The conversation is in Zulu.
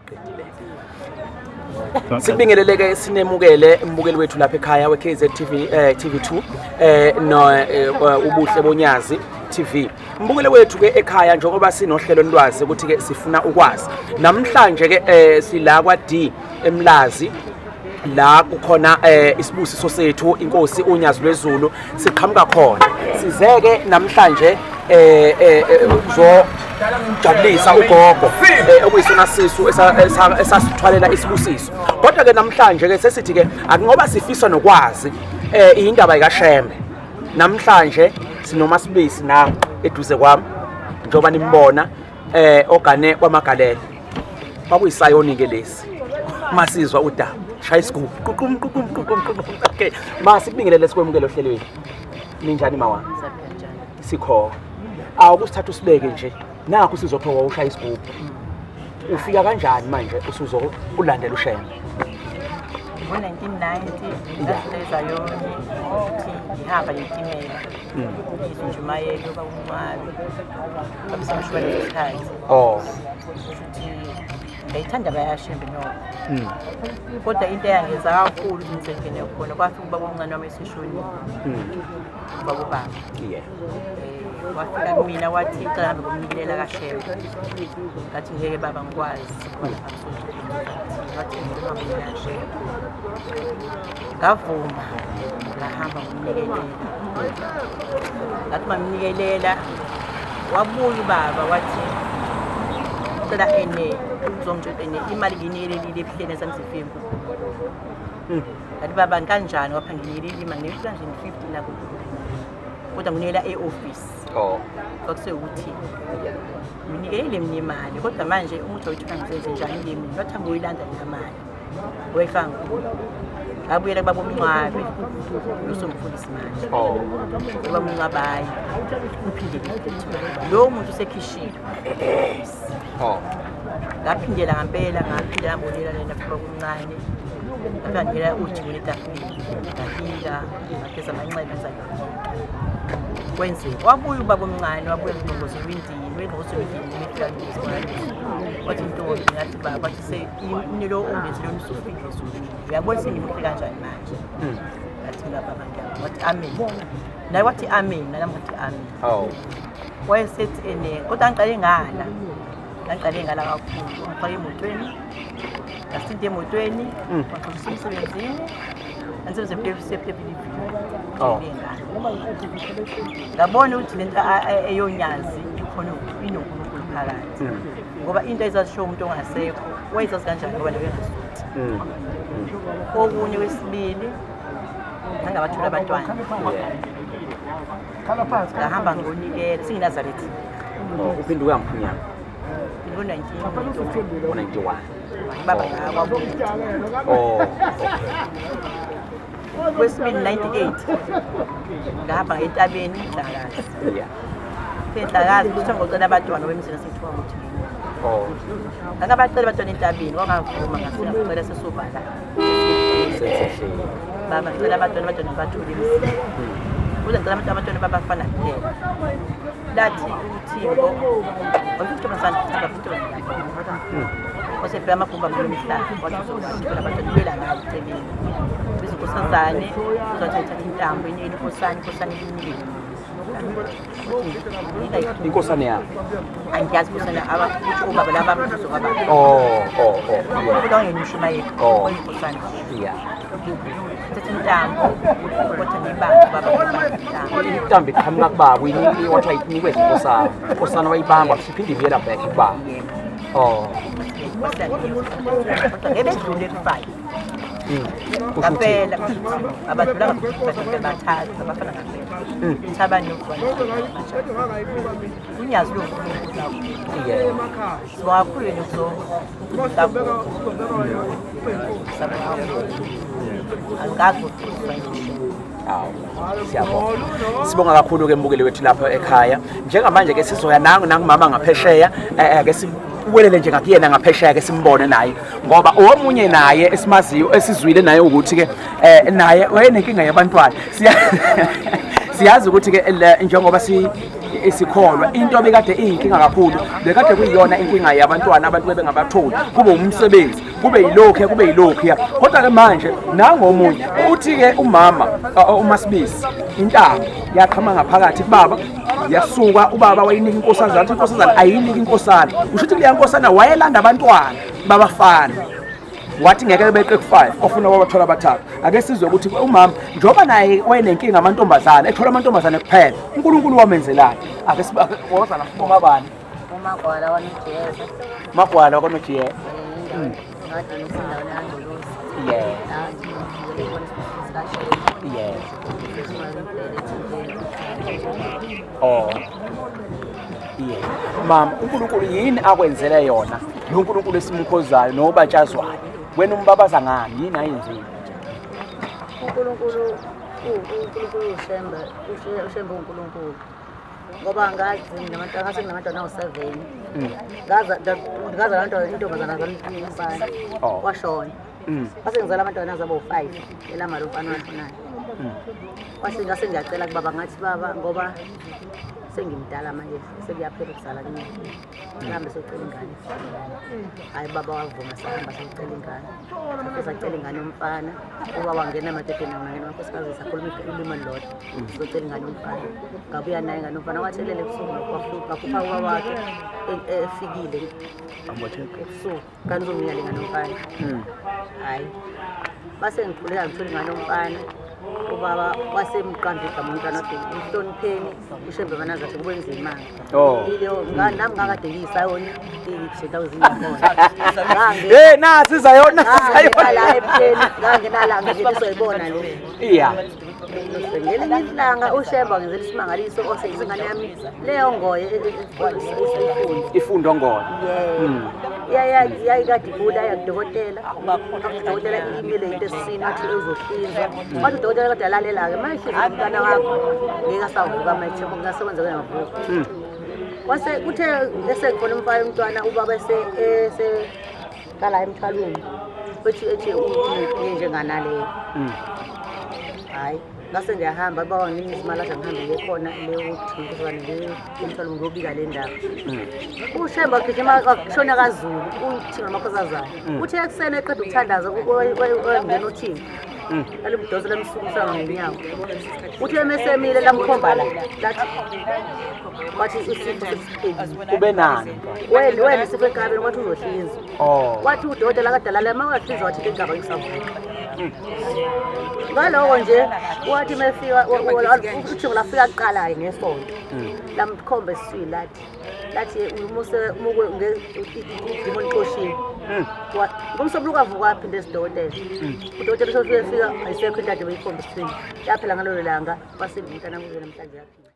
Siqedile. Sikubingeleleke sinemukele umbukeli wethu lapha ekhaya we-KZTV TV2 no ubuhle bonyazi TV. Mbukeli wethu ke ekhaya njengoba sinohlelo lwazi ukuthi ke sifuna ukwazi. Namhlanje ke sila kwa D eMlazi la kukhona isibusiso sethu inkosi uNyazi lwezulu siqhamuka khona. Sizeke namhlanje uzojabulisa ugogo okuyisona sisu esasithwalela isibusiso. Kodwa ke namhlanje ke sesithi ke akungoba sifisa nokwazi indaba ikaShembe. Namhlanje sinoMasibisi na eduze kwami njengoba nimbona ogane kwamagalelo. Kwakuyisayoni ke lesi. Masizwa udaba shaya isigubhu ququm ququm ququm. Okay, masikubingelele sikwemukele ohlelweni. Ninjani mawami? Sikho. Awukusithatha usibeke nje. Nakho sizophoka ushaya isigubhu. Ufika kanjani manje usuzo ulandela uShembe? Ngo-1990 ngafika eZayoni ukuthi ngihamba ngetimela. Izinjumayelo bawumncane. Babisamshwele isikhathi. Oh. Ukuthi ngayithanda bayaShembe nokho. Kodwa into eyangenza kakhulu ukuthi ngingene khona kwafika ubaba omncane wami eseshonile. Ubaba ubaba. Yeah. Wafika kumina wathi cela hambe ngomnikelela kaShembe. Ngathi ngeke baba ngikwazi khona wathi ngihambe kaShembe. Ngavuma ngahamba ngomnikelela. Ngathi mamnikelela wabuya ubaba wathi cela ene uzongitshela ene imali nginikelelile ebuhleni esamzifike inkukhu. Ngathi baba kanjani wapha nginikelile imali nge-350 nako. Kodwa nginikela e-office. Oh. Kwakusekuthi nginikelele mina imali kodwa manje umuntu oyithola ngizenze njani le mina wathi angoyilanda mina imali. Wayifaka ngikulo. Ngabuyela kubaba umncwabe usomfundisi manje. Oh. Ubaba umncwabayi uphindele futhi. Lo muntu usekhishile. Oh. Ngaphindela ngempela ngaphindela ngabonela lena futhi omncane. Ngafika ujikweni etafuleni. Ngafika ngageza amanxeba enza yonke. Kwenzeka wabuya ubaba omncane wabuya ngqongozo windini wengqozo windini imifika ngesibonakaliso. Wathi intombi ngathi baba wathi se umnilo ongenzi lona usufike ezulwini. Uyabona sengimuhle kanjani manje? Ngathi mina baba ngiyabonga. Wathi amen. Naye wathi amen nami ngathi amen. Oh. Wayesethi ene kodwa ngiqale ngala. Ngiqale ngala kakhulu. Ngifake emotweni. Ngasinda emotweni, waxoshisa emsebenzini. Oh. Ngabona ukuthi lento eyonyazi ikhona inoNkulunkulu phakathi. Ngoba into ezazisho umuntu ongasekho wayezazi kanjani ngoba naye engasuthi. Okunye kwesibili ngangabathola abantwana. Ngahamba ngonikela singeNazaretha. Uphinde uyamphuma. Ngo-1991. 91. Baba wabuya. Oh. Kwesibili 98 ngahamba entabeni Nhlakazi. Yeah. Enhlakazi kuthiwa ngocela abantwana wemzini sethiwa ukuthi. Oh. Ngangabacela abantwana entabeni wangavuma ngafika ngicela sesovala. Baba ngicela abantwana abantwana bathole emzini. Kuze ngicela abantwana babafana kuphela. Lathi uthimbo wathi intombazane intombazane. Wasebheka amagumbi amhlaba wathi uzobathola abantwana bela ngalo eceleni. Izinkosazane uzathatha intambo enye inkosana inkosana iningi. Inkosana yami. Angiyazi inkosana abakuthi ubaba laba bamzuzu kwababa. Oh oh oh. Kodwa nginishumayela. Oh. Inkosana. Yeah. Thatha intambo kodwa ngibamba baba intambo. Intambo iqhamuka kubaba uyinike wathi ayinikwe inkosana. Inkosana wayibamba siphinde ibuyela back kubaba. Oh. Kodwa ngebedlule ku-5. Ngaphela abadlula bathathu abafana ngaphela. Thabani yokuzwana. Unyazi loNkulunkulu. Yeah. Sibonga kakhulu yena ukuzo. Angikazi ukufundiswa ngisho. Awu, siyabonga. Sibonga kakhulu ke mbukeli wethu lapha ekhaya. Njengamanje ke sizoya nangu nangumama ngaphesheya ke siwelele nje ngakuyena ngaphesheya ke simbone naye ngoba omunye naye esimaziyo esizwile naye ukuthi ke naye wayenenkinga yabantwana. Siyazi ukuthi ke njengoba si Isikholwa into bekade iyinkinga kakhulu, bekade kuyiyona inkinga yabantwana, abantu bebengabatholi, kube umsebenzi, kube yilokhu, kube yilokhu. Kodwa ke manje nangomunye uthi ke umama uMasibisi intambo yaqhama ngaphakathi kubaba, yasuka ubaba wayinika inkosazana, athi inkosazana ayinika inkosana. Usho ukuthi kuleya nkosana wayelanda abantwana babafana, wathi ngeke beqe ku5 ofuna wabathola abathathu. Ake sizwe ukuthi umama njengoba naye wayenenkinga amantombazana, ethola amantombazane kuphela, uNkulunkulu wamenzelani? Ake woza la umabani uMagwala waNojiyeza. Magwala waNojiyeza. Ngade ngisendaweni yaNgcolosi. Yeah. Yeah. Oh. Yeah. Mama, uNkulunkulu yini akwenzele yona? Lo uNkulunkulu esimkhozayo nobatshazwayo. Wena umbabaza ngani? Yini ayenzile? uNkulunkulu uShembe, uShembe uNkulunkulu. Ngoba ngazi nabantwana ngasenginabantwana awu-7. Ngaza abantwana intombazana zami washona. Kwase ngizala abantwana zabo u-5 elama lo mfana washonayo. Kwase ngase ngiyacela kubaba, ngathi baba ngoba sengimdala manje sekuyaphela ukuzala kimi, sihambe siyocela ingane. Hhayi baba wavuma, sahamba siyocela ingane. Sacela ingane yomfana, ubaba wangena emadodeni, wangena amakhosikazi, sakhuluma ulimi olulodwa, siyocela ingane yomfana. Ngabuya naye ingane yomfana, wathi elele ebusuku, ngaphupha ubaba wakhe efikile ebusuku, kanti uzonginika le ngane yomfana. Hhayi base ngikhuleka ngithola ingane yomfana. Ubaba wasemqamba igama umntwana wakhe uMhlonipheni uShembe Manazathi, kube nzima. Nami ngakade ngiyisayoni izinto ezingakhona. Eh nasi izayona, sizayona la ebuhleni, ngangenalanga nje soyibona le. Iya. Ngelinye ilanga uShembe wangenzela isimangaliso osengisa ingane yami leyo ngoye ifundo ngoye. Yebo. Yayikade igula yakudokotela. Udokotela imile into esisini wathi uzohlinzwa. Wathi udokotela kodwa lalela-ke manje umntwana wakho ngeke asavuka manje kungasebenza kengavuka. Kwase kuthe esekhona umfana umntwana ubaba esekala emthwalweni ethi ethi unjenganaleyo. Hayi ngase ngiyahamba baba wanginika izimali athi ngihambe ngiye khona leyo ukuthi ngiye emthwalweni ngiyobika le ndaba. uShembe wagijima washona kaZulu uThingo namakhosazana. Uthe ekuseni eqeda ukuthandaza wangena uThingo. Alimdonsa lamsukumisa ngenyawo. Uthe emesemile lamkhomba la lathi wathi isifo sesiphelile. Ube nani? Wena isifo enkabeni wathi uzohlinzwa. Oh. Wathi udokotela kadalala uma wahlinzwa wathi ingaba ngisavuka. Ngaloko nje wathi mefika uThingo lafika kuqala ngesonto. Lamkhomba esiswini lathi umuse idimoni lixoshiwe. Ngomsombuluko avuka waphinde esidokotela. Udokotela usofika ayisekho into ade beyikhomba esiswini. Yaphela ngalolo langa wasimntana kuze namhlanje yaphila.